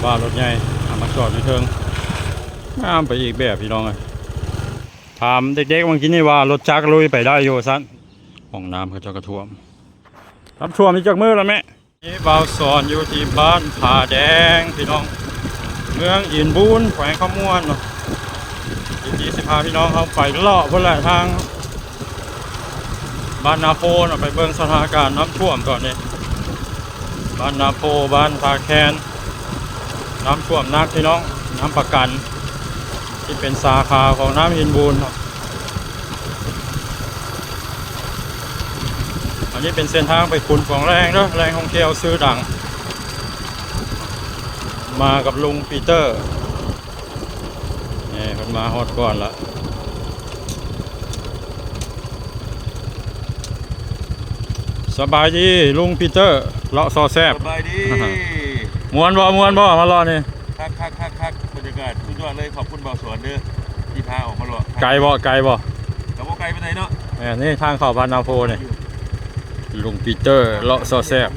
ວ່າລົດໃຫຍ່ເອົາມາຈອດຢູ່ເທິງ ງາມໄປອີກແບບພີ່ນ້ອງເອີຍ. ຖາມເດັກໆເມື່ອກີ້ນີ້ວ່າລົດຈັກລຸຍໄປໄດ້ຢູ່ວ່າຊັ້ນ. ຫ້ອງນ້ຳເຂົາເຈົ້າກໍຖ້ວມ ນ້ຳຖ້ວມນີ້ຈັກມື້ແລ້ວແມ່? ນີ້ບ່າວສອນຢູ່ທີ່ບ້ານຜາແດງພີ່ນ້ອງ ເມືອງອິນບູນ ແຂວງຄຳມ່ວນເນາະ. ອີພີ ຊິພາພີ່ນ້ອງເຮົາໄປເລາະພຸ້ນແຫຼະ ທາງບ້ານນາໂພເນາະ ໄປເບິ່ງສະຖານະການນ້ຳຖ້ວມຕອນນີ້. ບ້ານນາໂພ ບ້ານທ່າແຄນ ນ້ຳຖ້ວມໜັກພີ່ນ້ອງ ນ້ຳປະກັນ ທີ່ເປັນສາຂາຂອງນ້ຳອິນບູນເນາະ. ອັນນີ້ເປັນເສັ້ນທາງໄປຂຸນຂອງແລງເດີ ແຫຼ່ງທ່ອງທ່ຽວຊື່ດັງ ມາກັບລຸງປີເຕີ. ນີ້ເພິ່ນມາຮອດກ່ອນລະ. ສະບາຍດີລຸງປີເຕີ ເລາະຊໍແຊບ. ສະບາຍດີ. ມ່ວນບໍ່ ມ່ວນບໍ່ ມາເລາະນີ້? ຄັກໆໆໆ ບັນຍາກາດສຸດຍອດເລີຍ. ຂອບຄຸນບ່າວສອນເດີ ທີ່ພາອອກມາເລາະ. ໄກບໍ່ ໄກບໍ່? ກໍບໍ່ໄກປານໃດເນາະ. ແມ່ນ ນີ້ທາງເຂົ້າບ້ານນາໂພນີ້ ລຸງປີເຕີ ເລາະຊໍແຊບ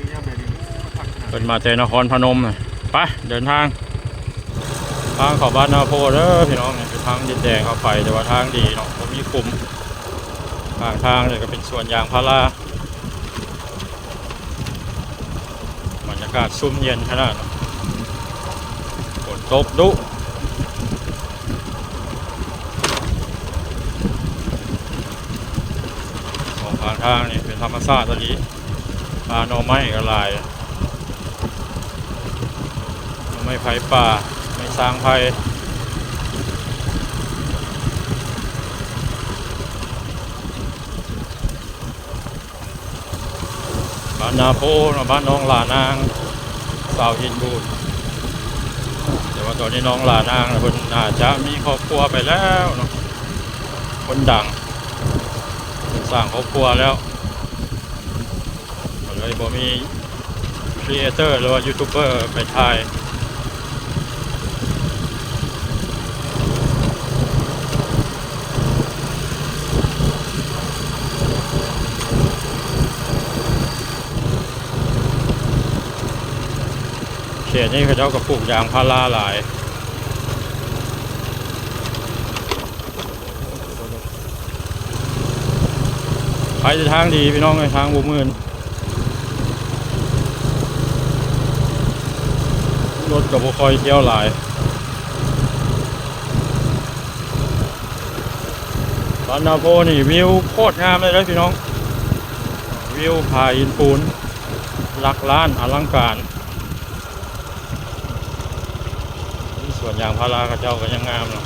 ເພິ່ນມາແຕ່ນະຄອນພະນົມ. ໄປ ເດີນທາງ ທາງເຂົ້າບ້ານນາໂພເດີພີ່ນ້ອງ. ນີ້ເປັນທາງດິນແດງເຂົ້າໄປ ແຕ່ວ່າທາງດີເນາະ ບໍ່ມີຂຸມ. ຂ້າງທາງນີ້ກໍເປັນສວນຢາງພາລາ ບັນຍາກາດຊຸ່ມເຢັນຂະໜາດ ຝົນຕົກດຸ. ສອງຂ້າງທາງນີ້ເປັນທຳມະຊາດອີ່ຫຼີ ປ່າໜໍ່ໄມ້ກໍຫຼາຍ ໜໍ່ໄມ້ໄຜ່ປ່າ ໄມ້ຊາງໄຜ່. ບ້ານນາໂພເນາະ ບ້ານນ້ອງຫຼ້ານາງ ຊາວຫີນບູນ. ແຕ່ວ່າຕອນນີ້ນ້ອງຫຼ້ານາງເພິ່ນໜ້າຈະມີຄອບຄົວໄປແລ້ວເນາະ ຄົນດັງ ເພິ່ນສ້າງຄອບຄົວແລ້ວ ກໍເລີຍບໍ່ມີ creator ຫຼືວ່າ YouTuber ໄປຖ່າຍ. ເຂດນີ້ເຂົາເຈົ້າກໍປູກຢາງພາລາຫຼາຍ. ໄປແຕ່ທາງດີພີ່ນ້ອງເອີຍ ທາງບໍ່ມື່ນ ລົດກໍບໍ່ຄ່ອຍທ່ຽວຫຼາຍ. ບ້ານນາໂພນີ້ວິວໂຄດງາມເລີຍເດີພີ່ນ້ອງ ວິວຜາຫີນປູນ ຫຼັກລ້ານ ອະລັງການ. ສວນຢາງພາລາເຂົາເຈົ້າກໍຍັງງາມເນາະ.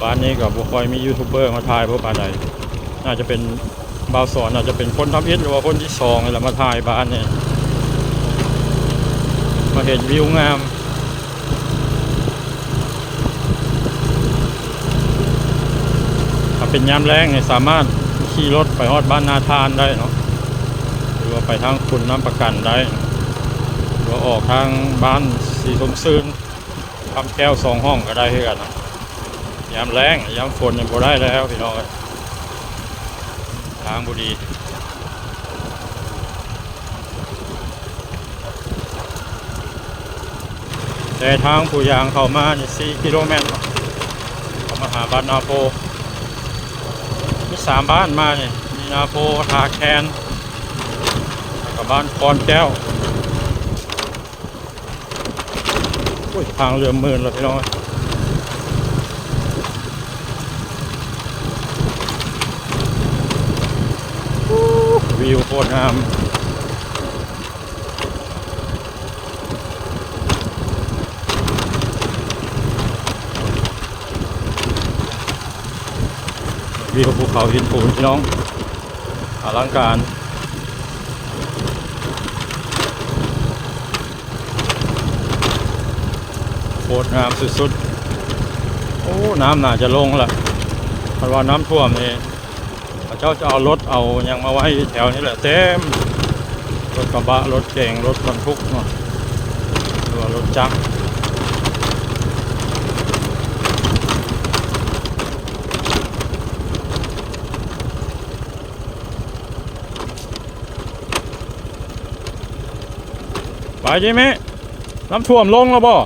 ບ້ານນີ້ກໍບໍ່ຄ່ອຍມີຢູທູບເບີມາຖ່າຍບໍ່ປານໃດ ໜ້າຈະເປັນ ບ່າວສອນອາດຈະເປັນຄົນທຳອິດ ຫຼືວ່າຄົນທີສອງນີ້ແຫຼະມາຖ່າຍບ້ານນີ້ ມາເຫັນວິວງາມ. ຖ້າເປັນຍາມແລ້ງນີ້ສາມາດຂີ່ລົດໄປຮອດບ້ານນາທານໄດ້ເນາະ ຫຼືວ່າໄປທາງຂຸນນ້ຳປະກັນໄດ້ ຫຼືວ່າອອກທາງບ້ານສີຊົມຊື່ນ ຄຳແກ້ວສອງຫ້ອງກໍໄດ້ຄືກັນ. ຍາມແລ້ງ ຍາມຝົນນີ້ບໍ່ໄດ້ແລ້ວພີ່ນ້ອງເອີຍ ທາງບໍ່ດີ. ແຕ່ທາງຜູ້ຍ່າງເຂົ້າມານີ້ສີ່ກິໂລແມັດເນາະ ເຂົ້າມາຫາບ້ານນາໂພ ມີສາມບ້ານມານີ້ ມີນາໂພ ທ່າແຄນ ແລ້ວກໍບ້ານຄອນແກ້ວ. ໂອ້ຍ ທາງເລີ່ມມືດແລ້ວພີ່ນ້ອງ ວິວໂຄດງາມ ວິວພູເຂົາຫີນປູນພີ່ນ້ອງ ອະລັງການ. ໂຄດງາມສຸດໆ ໂອ້ ນ້ຳໜ້າຈະລົງລະ ຄັນວ່ານ້ຳຖ້ວມນີ້ ເຂົາເຈົ້າຈະເອົາລົດເອົາຫຍັງມາໄວ້ແຖວນີ້ແຫຼະ ເຕັມ ລົດກະບະ ລົດເກັງ ລົດບັນທຸກເນາະ. ລົດຈັກ ໄປຈິເມ ນ້ຳຖ້ວມລົງແລ້ວບໍ່?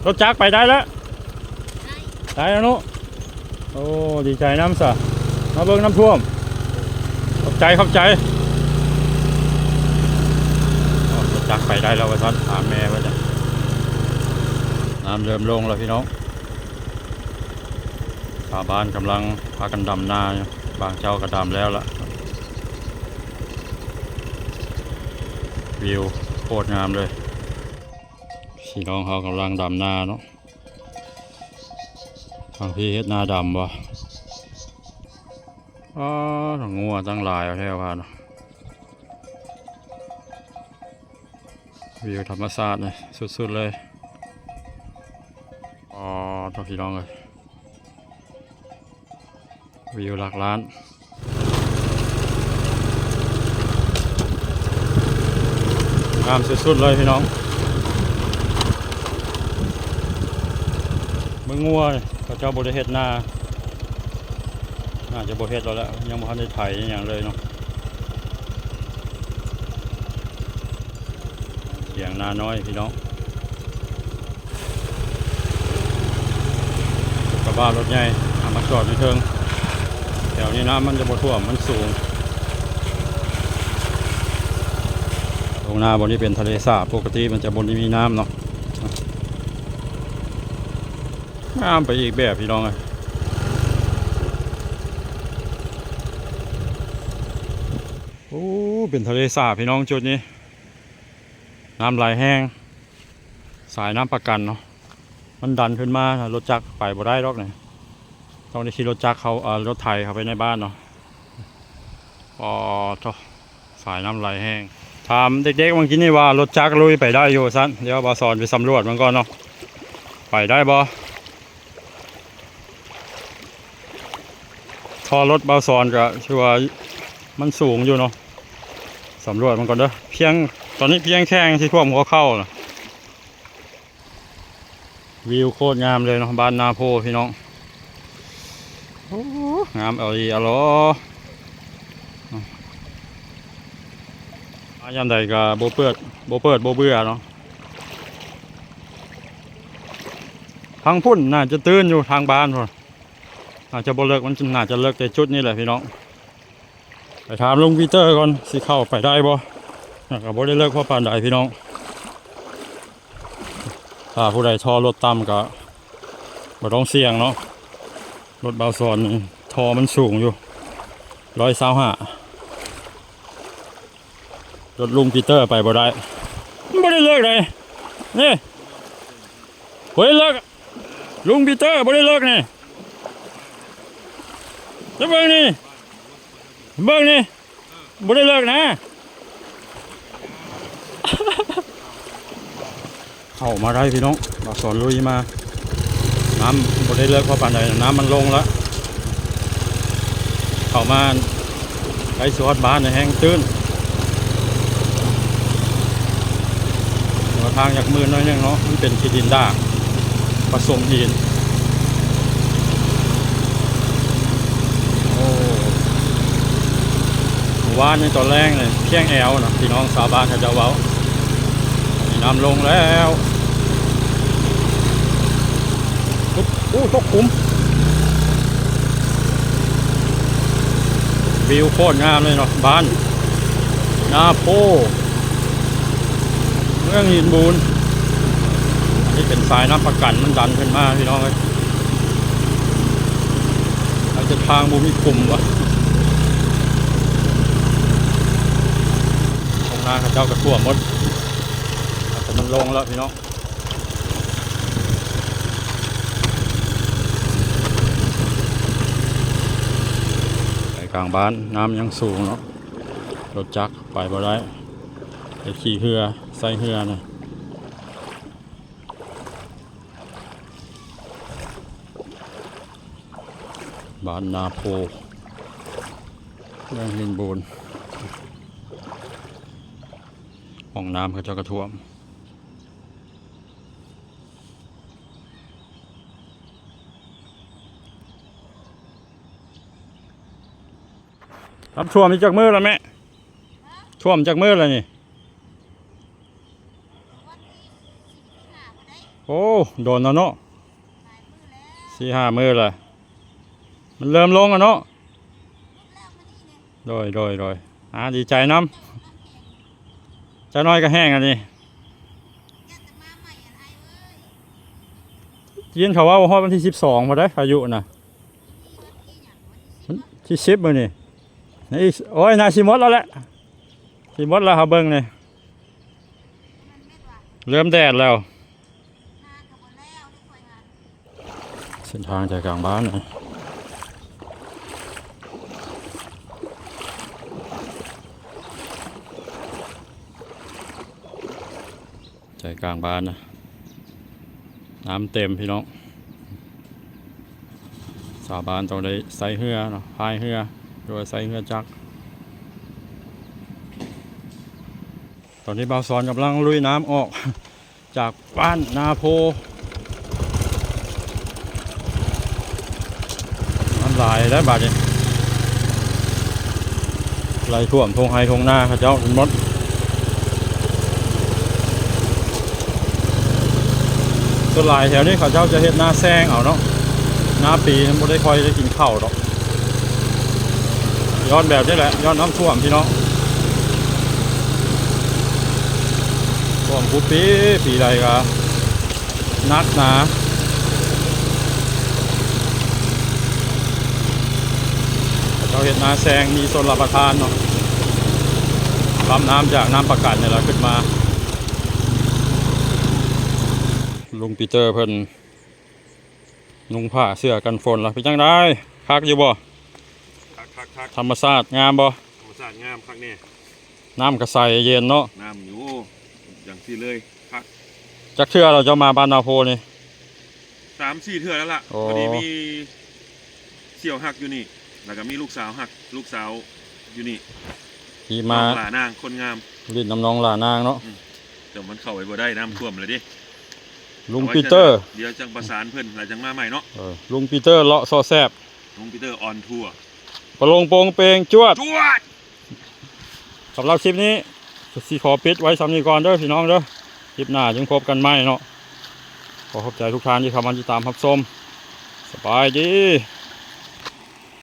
ລົດຈັກໄປໄດ້ແລ້ວ ໄດ້ແລ້ວເນາະ. ໂອ້ ດີໃຈນຳຊະ ມາເບິ່ງນ້ຳຖ້ວມ. ຂອບໃຈ ຂອບໃຈ. ອໍ ລົດຈັກໄປໄດ້ແລ້ວວ່າຊັ້ນ ຖາມແມ່ວ່າຊັ້ນ. ນ້ຳເລີ່ມລົງແລ້ວພີ່ນ້ອງ. ຊາວບ້ານກຳລັງພາກັນດຳນາຢູ່ ບາງເຈົ້າກໍດຳແລ້ວລະ. ວິວໂຄດງາມເລີຍ. ພີ່ນ້ອງເຮົາກຳລັງດຳນາເນາະ. ທາງພີ້ເຮັດນາດຳບໍ່? ອໍ ທັງງົວຕັ້ງຫຼາຍແຖວພານ. ວິວທຳມະຊາດນີ້ສຸດໆເລີຍ. ອໍ ໂທ້ ພີ່ນ້ອງເອີຍ ວິວຫຼັກລ້ານ. ງາມສຸດໆເລີຍພີ່ນ້ອງ. ເບິ່ງງົວ ເຂົາເຈົ້າບໍ່ໄດ້ເຮັດນາ ໜ້າຈະບໍ່ເຮັດແລ້ວແຫຼະ ຍັງບໍ່ທັນໄດ້ໄຖຫຍັງເລີຍເນາະ. ຖຽງນານ້ອຍພີ່ນ້ອງ. ກະບະລົດໃຫຍ່ເອົາມາຈອດຢູ່ເທິງ. ແຖວນີ້ນ້ຳມັນຈະບໍ່ຖ້ວມ ມັນສູງ. ທົ່ງນາບ່ອນນີ້ເປັນທະເລສາບ ປົກກະຕິມັນຈະບໍ່ໄດ້ມີນ້ຳເນາະ. ງາມໄປອີກແບບພີ່ນ້ອງເອີຍ. ໂອ້ ເປັນທະເລສາບພີ່ນ້ອງຈຸດນີ້. ນ້ຳໄຫຼແຮງ ສາຍນ້ຳປະກັນເນາະ ມັນດັນຂຶ້ນມາ ລົດຈັກໄປບໍ່ໄດ້ດອກນີ້ ຕ້ອງໄດ້ຂີ່ລົດຈັກເຂົ້າ ເອີ ລົດໄຖເຂົ້າໄປໃນບ້ານເນາະ. ອໍ ໂທ້ ສາຍນ້ຳໄຫຼແຮງ. ຖາມເດັກໆເມື່ອກີ້ນີ້ວ່າລົດຈັກລຸຍໄປໄດ້ຢູ່ວ່າຊັ້ນ. ດຽວບ່າວສອນໄປສຳຫຼວດມັນກ່ອນເນາະ ໄປໄດ້ບໍ່? ທໍ່ລົດບ່າວສອນກະຖືວ່າມັນສູງຢູ່ເນາະ. ສຳຫຼວດມັນກ່ອນເດີ ພຽງ ຕອນນີ້ພຽງແຂ້ງຊິຖ້ວມຫົວເຂົ່າລະ. ວິວໂຄດງາມເລີຍເນາະ ບ້ານນາໂພພີ່ນ້ອງ. ໂອ້ ງາມອີ່ຫຼີອະຫຼໍ. ມາຍາມໃດກະບໍ່ເປີດ ບໍ່ເປີດບໍ່ເບື່ອເນາະ. ທາງພຸ້ນໜ້າຈະຕື່ນຢູ່ ທາງບ້ານພຸ້ນ ອາດຈະບໍ່ເລິກ ມັນໜ້າຈະເລິກແຕ່ຈຸດນີ້ແຫຼະພີ່ນ້ອງ. ໄປຖາມລຸງປີເຕີກ່ອນ ຊິເຂົ້າໄປໄດ້ບໍ່? ກະບໍ່ໄດ້ເລິກພໍປານໃດພີ່ນ້ອງ. ຖ້າຜູ້ໃດທໍ່ລົດຕ່ຳກະບໍ່ຕ້ອງສ່ຽງເນາະ. ລົດບ່າວສອນນີ້ທໍ່ມັນສູງຢູ່ ຮ້ອຍຊາວຫ້າ. ລົດລຸງປີເຕີໄປບໍ່ໄດ້ ມັນບໍ່ໄດ້ເລິກໃດ໋ ນີ້ ບໍ່ໄດ້ເລິກ. ລຸງປີເຕີບໍ່ໄດ້ເລິກນີ້ ຈະເບິ່ງນີ້ ເບິ່ງນີ້ ບໍ່ໄດ້ເລິກນະ. ເຂົ້າມາໄດ້ພີ່ນ້ອງ ບ່າວສອນລຸຍມາ. ນ້ຳບໍ່ໄດ້ເລິກພໍປານໃດ ນ້ຳມັນລົງລະ. ເຂົ້າມາໃກ້ຊິຮອດບ້ານແຮງຕື້ນ. ຫົວທາງຢາກມື່ນໜ້ອຍໜຶ່ງເນາະ ມັນເປັນຂີ້ດິນດາກ ປະສົມຫີນ. ໂອ້ ມື້ວານນີ້ຕອນແລງນີ້ພຽງແອວນະ ພີ່ນ້ອງຊາວບ້ານເຂົາເຈົ້າເວົ້າ. ອັນນີ້ນ້ຳລົງແລ້ວ. ໂອ້ ຕົກຂຸມ. ວິວໂຄດງາມເລີຍເນາະ ບ້ານນາໂພ ເມືອງຫີນບູນ. ອັນນີ້ເປັນສາຍນ້ຳປະກັນ ມັນດັນຂຶ້ນມາພີ່ນ້ອງເອີຍ. ອາດຈະທາງບໍ່ມີຂຸມວະ. ທົ່ງນາເຂົາເຈົ້າກະຖ້ວມໝົດ ແຕ່ມັນລົງແລ້ວພີ່ນ້ອງ. ໃນກາງບ້ານນ້ຳຍັງສູງເນາະ ລົດຈັກໄປບໍ່ໄດ້ ໄປຂີ່ເຮືອ ໃຊ້ເຮືອນະ. ບ້ານນາໂພ ເມືອງຫີນບູນ. ຫ້ອງນ້ຳເຂົາເຈົ້າກະຖ້ວມ. ນ້ຳຖ້ວມນີ້ຈັກມື້ລະແມ່? ຖ້ວມຈັກມື້ລະນີ້? ໂອ້ ດົນແລ້ວເນາະ ສີ່ຫ້າມື້ລະ ມັນເລີ່ມລົງແລ້ວເນາະ. ໂດຍ ໂດຍ ໂດຍ ອ່າ ດີໃຈນຳ ຈັກໜ້ອຍກໍແຫ້ງອັນນີ້. ຍິນເຂົາເວົ້າຮອດວັນທີສິບສອງພຸ້ນເດ້ ພາຍຸນະ ວັນທີສິບມື້ນີ້ ນີ້ ໂອ້ຍ ໜ້າຊິໝົດແລ້ວແຫຼະ ຊິໝົດແລ້ວ ເຮົາເບິ່ງນີ້ ເລີ່ມແດດແລ້ວ. ເສັ້ນທາງໃຈກາງບ້ານນະ ໃຈກາງບ້ານນະ ນ້ຳເຕັມພີ່ນ້ອງ ຊາວບ້ານຕ້ອງໄດ້ໃຊ້ເຮືອເນາະ ພາຍເຮືອ ຫຼືວ່າໃຊ້ເຮືອຈັກ. ຕອນນີ້ບ່າວສອນກຳລັງລຸຍນ້ຳອອກ ຈາກບ້ານນາໂພ ນ້ຳຫຼາຍແລ້ວບາດນີ້ ໄຫຼຖ້ວມທົ່ງໄຮ່ທົ່ງນາເຂົາເຈົ້າໝົດ. ສ່ວນຫຼາຍແຖວນີ້ເຂົາເຈົ້າຈະເຮັດນາແຊງເອົາເນາະ ນາປີມັນບໍ່ໄດ້ຄ່ອຍໄດ້ກິນເຂົ້າດອກ ຍ້ອນແບບນີ້ແຫຼະ ຍ້ອນນ້ຳຖ້ວມພີ່ນ້ອງ ຖ້ວມທຸກປີ ປີໃດກໍໜັກໜາ. ເຂົາເຈົ້າເຮັດນາແຊງ ມີຊົນລະປະທານເນາະ ລຳນ້ຳຈາກນ້ຳປະກັນນີ້ລະຂຶ້ນມາ. ລຸງປີເຕີເພິ່ນນຸ່ງຜ້າເສື້ອກັນຝົນລະ ເປັນຈັ່ງໃດ ຄັກຢູ່ບໍ່? ຄັກໆໆ ທຳມະຊາດງາມບໍ່? ທຳມະຊາດງາມຄັກແນ່ ນ້ຳກໍໃສເຢັນເນາະ ນ້ຳນີ້ ໂອ້ ຈັ່ງຊີ້ເລີຍ ຄັກ. ຈັກເທື່ອແລ້ວເຈົ້າມາບ້ານນາໂພນີ້? ສາມສີ່ເທື່ອແລ້ວລະ ໂອ້ ພໍດີມີສ່ຽວຮັກຢູ່ນີ້ ແລ້ວກໍມີລູກສາວຮັກ ລູກສາວຢູ່ນີ້ ທີ່ມາ ນ້ອງຫຼ້ານາງຄົນງາມ ຫຼິ້ນນຳນ້ອງຫຼ້ານາງເນາະ ອືມ ແຕ່ມັນເຂົ້າໄປບໍ່ໄດ້ ນ້ຳຖ້ວມແລ້ວເດ້. ລຸງປີເຕີ ດຽວຈັ່ງປະສານເພິ່ນ ແລ້ວຈັ່ງມາໃໝ່ເນາະ. ເອີ ລຸງປີເຕີເລາະຊໍແຊບ ລຸງປີເຕີອອນທົວ ປະໂລງໂປງເປງຈວດ ຈວດ. ສຳລັບຄລິບນີ້ ຊິຂໍປິດໄວ້ສ່ຳນີ້ກ່ອນເດີພີ່ນ້ອງເດີ ຄລິບໜ້າຈຶ່ງພົບກັນໃໝ່ເນາະ. ຂໍຂອບໃຈທຸກທ່ານທີ່ເຂົ້າມາຕິດຕາມຮັບຊົມ ສະບາຍດີ.